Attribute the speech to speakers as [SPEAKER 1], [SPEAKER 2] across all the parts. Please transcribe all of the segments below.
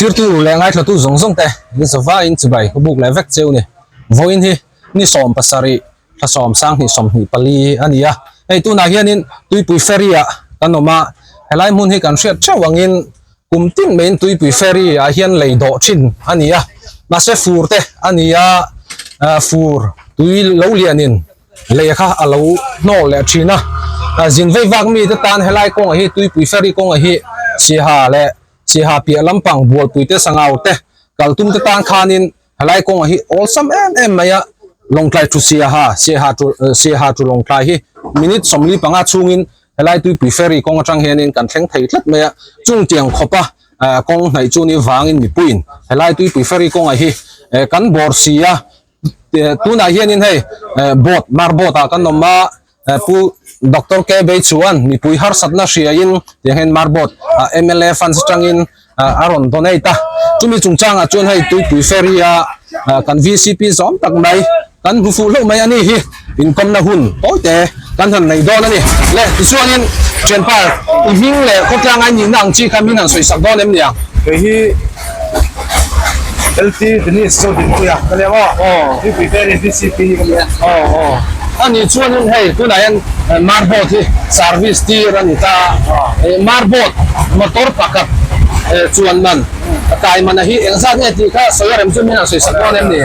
[SPEAKER 1] Thirtu leh ngaithlatu zawng zawng te in zavaiin chibai ka buk leh vek cheu ni. Vawiin hi ni 17 thla sawm sang hnih 24 a ni a. Hei tunah hianin Tuipui Ferry ah kan awm a, helai hmun hi kan hriat theuh angin kum tin maiin Tuipui Ferry ah hian lei dawh thin a ni a. Mahse fur te a ni a, fur tui lo lianin lei kha a lo hnawl leh thin a. Zin vei vak mite tan helai kawngah hi Tuipui Ferry kawngah hi Siaha leh Siaha piah lampang bualpui te sangau te kal tum te tan khanin helai kawngah hi awlsam em em mai a, Lawngtlai thu Siaha, Siaha to Siaha to Lawngtlai hi minute 45 chhungin helai tuipui ferry kawng atang hianin kan thleng thei tlat mai a, chung tiang khawpa kawng hnaih chu ni vangin mipuiin helai tuipui ferry kawngah hi kan bawr si a, tunah hianin hei boat mar boat ah kan awm a. Pu Doctor K Bei chuan mipui harsatna hriaiin tiang hian Marbot mla funds atangin a rawn donate a. Chumi chungchangah chuan hei Tuipui Ferry a kan VCP zawm tak mai kan hmu fuh hlauh mai a ni hi inkawmna hun tawite kan han nei dawn a ni. Le tichuanin thianpa i hming leh khawtlang ai nihna ang chi kha min han sawisak dawn em niang?
[SPEAKER 2] Kei hi LT Dennis Zodinpuia ka nia maw? Tuipui Ferry VCP hi ka nia.
[SPEAKER 1] Aw aw. A nih chuanin hei tunah hian marbot hi service tir a ni ta a. Marbot motor pakhat chuan man a kai man a hi engzat nge tih kha sawi a rem chu min han sawi sak dawn em ni?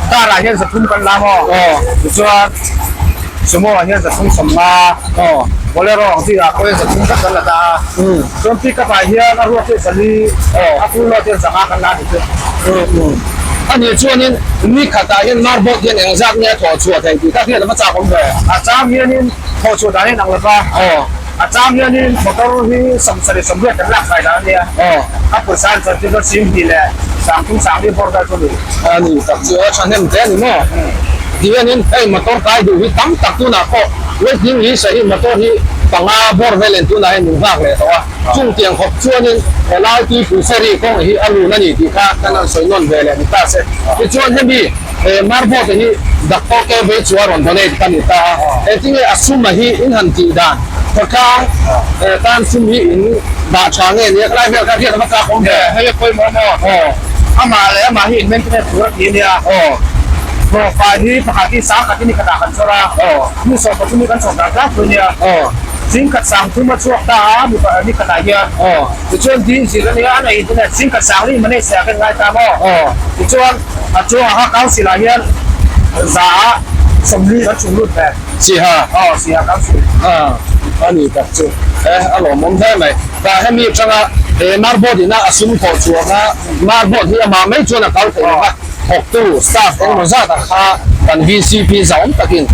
[SPEAKER 2] Car ah hian 300 kan la maw?
[SPEAKER 1] Aw.
[SPEAKER 2] Tichuan Sumo ah hian 350.
[SPEAKER 1] Aw.
[SPEAKER 2] Bolero ang chi ah pawh hian 300 vek kan la ta a. Chuan pickup ah hian a ruak hi 400, a full load hian 500 kan la a ni chu.
[SPEAKER 1] A nih chuanin ni khatah hian marbot hian engzat nge a thawh chhuah theih tih kha hriat a va chak awm ve.
[SPEAKER 2] A chang hianin thawh chhuah dan hian ang lo va, a chang hianin motor hi 78 kan lak fai dan a nia, a pawisa an chuan chu chuan 20,000 leh 33,000 bawr vel chu a ni.
[SPEAKER 1] A ni tak chu a thahnem hle a ni maw? Tihianin hei motor kai duh hi tam tak tunah pawh waiting list ah hi motor hi panga bawr vel en tunah hian min nghak leh tawh a, chung tiang khawp chuanin helai tuipui ferry kawng hi a lun a ni tih kha kan han sawi nawn ve leh ni ta se. Tichuan hemi marbot hi Doctor K Veichua rawn donate ka ni ta a, engtinge a sum a hi in han tih dan khawtlang tan sum hi in dah tha nge nia khalai vel kha hriat a va chak awm ve.
[SPEAKER 2] Hei a pawimawh maw? Amah leh amah hi in maintenance tur a ti a nia. Hlawhfai hi pakhat hi sang khat hi ni khatah kan chawr a, mi 13 hi kan chawr dan tlangpui a nia. Zingkhat sang thum a chhuak ta a mi ni khatah hian. Tichuan ding zir a nia a nei internet zingkhat sang ri manage ah kan ngai ta maw? Tichuan a chungah kha council ah hian za ah 40 kan chhung lut ve.
[SPEAKER 1] Siha.
[SPEAKER 2] Aw Siha council.
[SPEAKER 1] A ni tak chu e a lawmawm hle mai. Tah hemi atanga he marbot ina a sum thawh chhuak a, marbot hi amah mai chuan a kal thei lo va, thawktu staff engemaw zat ah kha kan VCP zauawm takin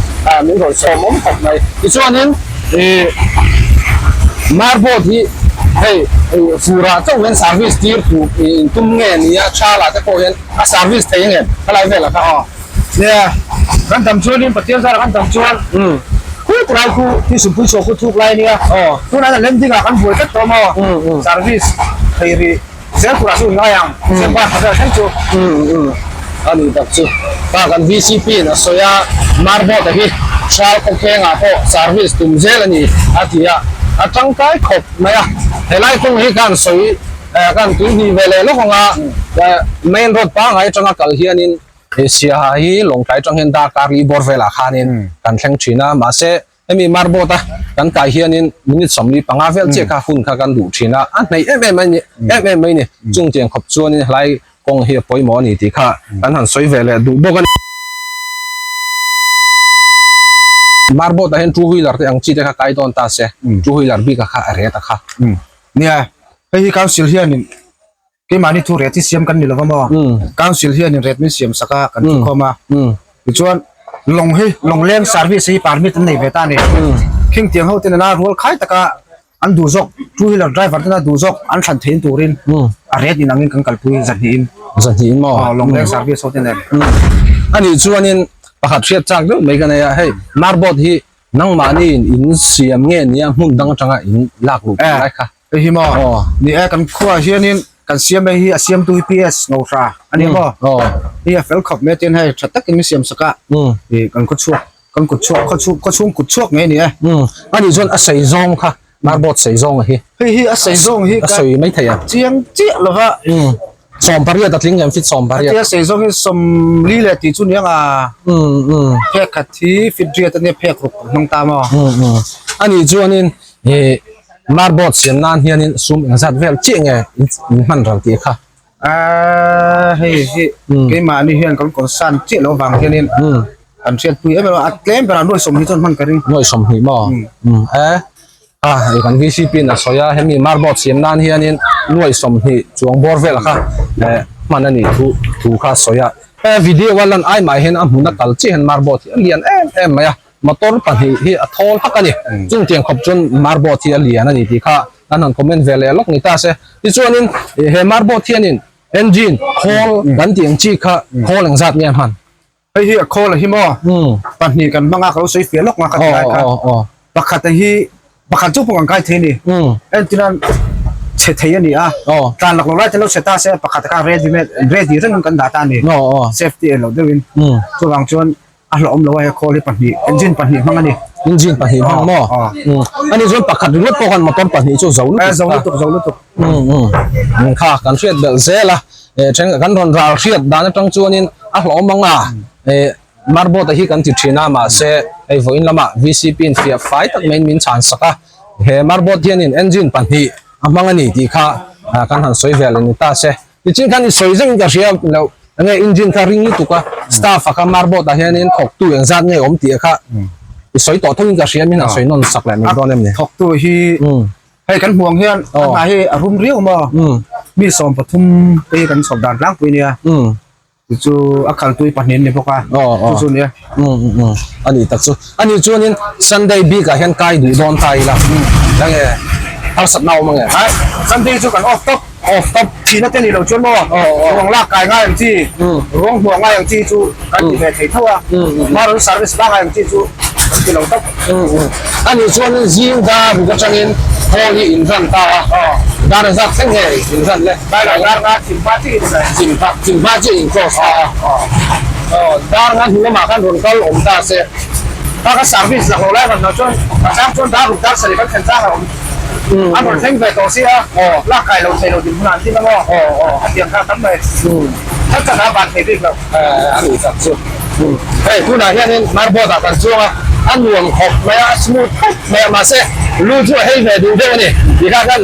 [SPEAKER 1] min rawn sawm awm khawp mai. Tichuanin ih marbot hi hei furah chauh hian service tir tur in tum nge nia thala te pawh hian a service thei ang em helai velah kha.
[SPEAKER 2] Nia, kan dam chuanin Pathian zara kan dam chuan khuk lai khu hi sumpui chhuah khu thuk lai ania. Tunah hian landing ah kan buai tlat tawh maw? Service thei rih zel turah chu ngai ang December thla vel thleng chu.
[SPEAKER 1] A ni tak chu. Ta kan VCP in a sawi a, Marbot a hi Hral khawkheng ah pawh service tum zel a ni a ti a, a tangkai khawp mai a. Helai kawng hi khan sawi kan tui hnih ve leh lawk ang a, main road pangngai atanga kal hianin He Siaha hi Lawngtlai atang hian darkar li bawr velah khanin kan thleng thin a, mahse hemi marbot a kan kai hianin minute 45 vel chiah kha hun kha kan duh thin a, a hnaih em em mai em em mai ni. Chung tiang khawp chuanin helai kawng hi a pawimawh a ni tih kha kan han sawi ve leh duh bawk a ni. Marbot ah hian two wheeler te ang chi te kha kai dawn ta se, two wheeler bik a kha a ret a kha.
[SPEAKER 2] Nia, hei hi council hianin Keimahni thu ret hi siam kan ni lova maw? Council hianin ret min siam sak a, kan thu khawm a. Tichuan lawng hi lawngleng service hi permit an nei ve ta a ni. Khing tiang ho ten ana rual khai taka an duh zawk two wheeler driver tena duh zawk an thlan theih turin a ret in angin kan kalpui zahnihin.
[SPEAKER 1] Zahnihin maw?
[SPEAKER 2] Aw lawngleng service ho te nen.
[SPEAKER 1] Anih chuanin pakhat hriat chak deuh mai ka nei a, hei marbot hi nangmahni in siam nge nia hmun dang atanga in lak luh tur lai kha.
[SPEAKER 2] Hei hi maw? Ni e, kan khuaah hianin kan siam mai hi a siamtu hi PS Ngohra a ni maw? Hei a fel khawp mai a tin hei tha takin min siam sak a, ih kan khaw chhuak kan kut chhuak khaw chhung khaw chhung kut chhuak ngei a ni e.
[SPEAKER 1] A nih chuan a sei zawng kha marbot sei zawng a hi.
[SPEAKER 2] Hei hi a sei zawng hi
[SPEAKER 1] ka sawi mai thei a.
[SPEAKER 2] Chiang chiah lova.
[SPEAKER 1] Sawmpariat a tling em fit sawmpariat.
[SPEAKER 2] Hetia sei zawngin sawmli leh tih chu niang a. Phek khat hi fit riat ania phek ruk kan hmang ta maw.
[SPEAKER 1] Anih chuanin ih marboard siam nan hianin sum engzat vel chiah nge in hman ral tih kha.
[SPEAKER 2] Aaa hei hi keimahni hian kan concern chiah loh avang hianin kan hriatpui em em a, a tlem berah nuai sawmhnih chuan hman ka ring.
[SPEAKER 1] Nuai sawmhnih maw? E a hei kan VCP in a sawi a hemi marboard siam nan hianin nuai 20 chuang bawr vel kha hman a nih thu thu kha a sawi a. He video a lan ai mah hian a hmun a kal chiah hian marboard hi a lian em em mai a, motor pahnih hi a thawl hak a ni. Chungtiang khawp chuan marboard hi a lian a ni tih kha An han comment ve leh lawk ni ta se. Tichuanin he marboard hianin engine khawl kan tih ang chi kha khawl engzat nge a hman?
[SPEAKER 2] Hei hi a khawl a hi maw? Pahnih kan hmang a, ka lo sawi fiah lawk nga ka ti lai kha. Pakhat a hi pakhat chu pawh kan kai thei a ni. Entirnan chhe thei a ni a, tlan lak lo lai te lo chhe ta se pakhat kha ready made ready rengin kan dah ta a ni. Safety eng lo deuhin. Chuvang chuan A hlauhawm lo a he khawl hi pahnih engine pahnih hmang a ni.
[SPEAKER 1] Engine pahnih hmang maw? Ani chuan pakhat ringawt pawh khan motor pahnih chu zo lutuk.
[SPEAKER 2] Zo lutuk zo lutuk.
[SPEAKER 1] Kha kan hriat belh zel a then kan rawn ral hriat dan atang chuanin a hlauhawm ang a marboard a hi kan ti thin a mahse hei vawiin lamah VCP in fiah fai tak maiin min chhan sak a he marboard hianin engine pahnih a hmang a ni tih kha kan han sawi ve leh ni ta se. Tichin khan i sawi zeuhin ka hria loh enge engine kha ring lutuk a staff a kha marboard ah hianin thawktu engzat nge awm tih kha i sawi tawh thungin ka hria min han sawi nawn sak leh mai dawn em ni?
[SPEAKER 2] Thawktu hi hei kan hmuh ang hian a hna hi a rum riau maw mi 13 te hi kan chhawp dan tlangpui nia chu chu a khaltui pahnih an ni bawk a chu chu nia.
[SPEAKER 1] A ni tak chu a ni chuanin Sunday bik ah hian kai duh dawn ta ila enge harsatna awm ange?
[SPEAKER 2] Sunday chu kan off tawp.
[SPEAKER 1] Off top.
[SPEAKER 2] Thihna te ni lo chuan maw ruang lak kai ngai ang chi, ruang hmuah ngai ang chi chu kan ti ve thei tho a, hma rawn service la ngai ang chi chu kan ti lo tawp.
[SPEAKER 1] A nih chuan zing dar ruk atangin khawl hi in ran ta a, dar a zat thleng nge in ran le?
[SPEAKER 2] Dar a dar nga thim hma chiah in ran.
[SPEAKER 1] Thim hma thim hma chiah in close ta a, dar nga hnu lamah khan rawn kal awm ta se.
[SPEAKER 2] Kha ka service lak lo lai rawn lo chuan a chang chuan dar ruk dar sarih kan thlen chang a awm. An rawn thleng ve tawh sia, lak kai lo thei lo din hunah an tin ang aw, a tiang kha tam mai. Khat khat a van thei bik lo.
[SPEAKER 1] A nih tak chu. Hei tunah hianin marboard ah kan chuang a, a nuam khawp mai a, a smooth khawp mai a, mahse lu chu a hei ve duh deuh a ni. Ti kha khan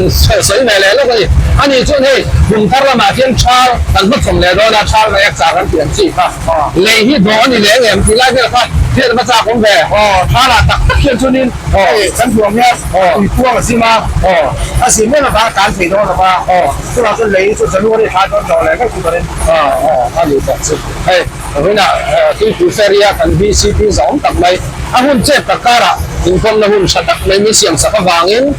[SPEAKER 1] sawi ve leh lawk a ni. A nih chuan hei kum thar lamah khian thal kan hmachhawm leh dawn a, thal mai a chak an tih ang chi kha. Lei hi dawh a ni leh ang em tih lai vel kha hriat va chak awm ve.
[SPEAKER 2] Aw, thalah tak tak hian chuanin hei kan hmuh ang hian tuikuang a zim a, a zim em avanga tan thei dawn lo va, chuvang chuan lei chu January thla dawn tawh leh ngei chu ka rin.
[SPEAKER 1] Aw, a ni tak chu. Hei vawiinah Tuipui Ferry a kan VCP zawng tak mai a hun chet tak karah inkawmna hun tha tak mai min siam sak avangin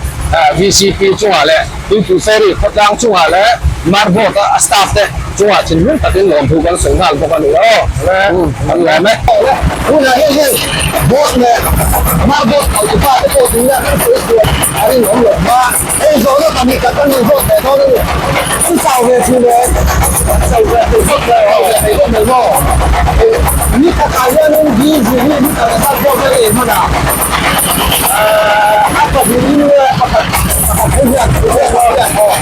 [SPEAKER 1] VCP chungah leh Tuipui Ferry khawtlang chungah leh Marboard a staff te chungah thinlung takin lawmthu kan sawi nghal bawk a ni aw. Kan lawm e. Tunah hian heng board leh marboard khaltu pa te pawh tun hian an sawi sual a rinawm lo hma. Hei zawhna pahnih khat kan rawn zawt leh dawn a ni. An chau ve thin e. Chau ve thei phawt mai chau ve thei phawt mai maw. Ni khatah hianin diesel hi ni khat a zat zawk nge ei hman a. A pahnihin nge pakhat pakhat hi hian hian aw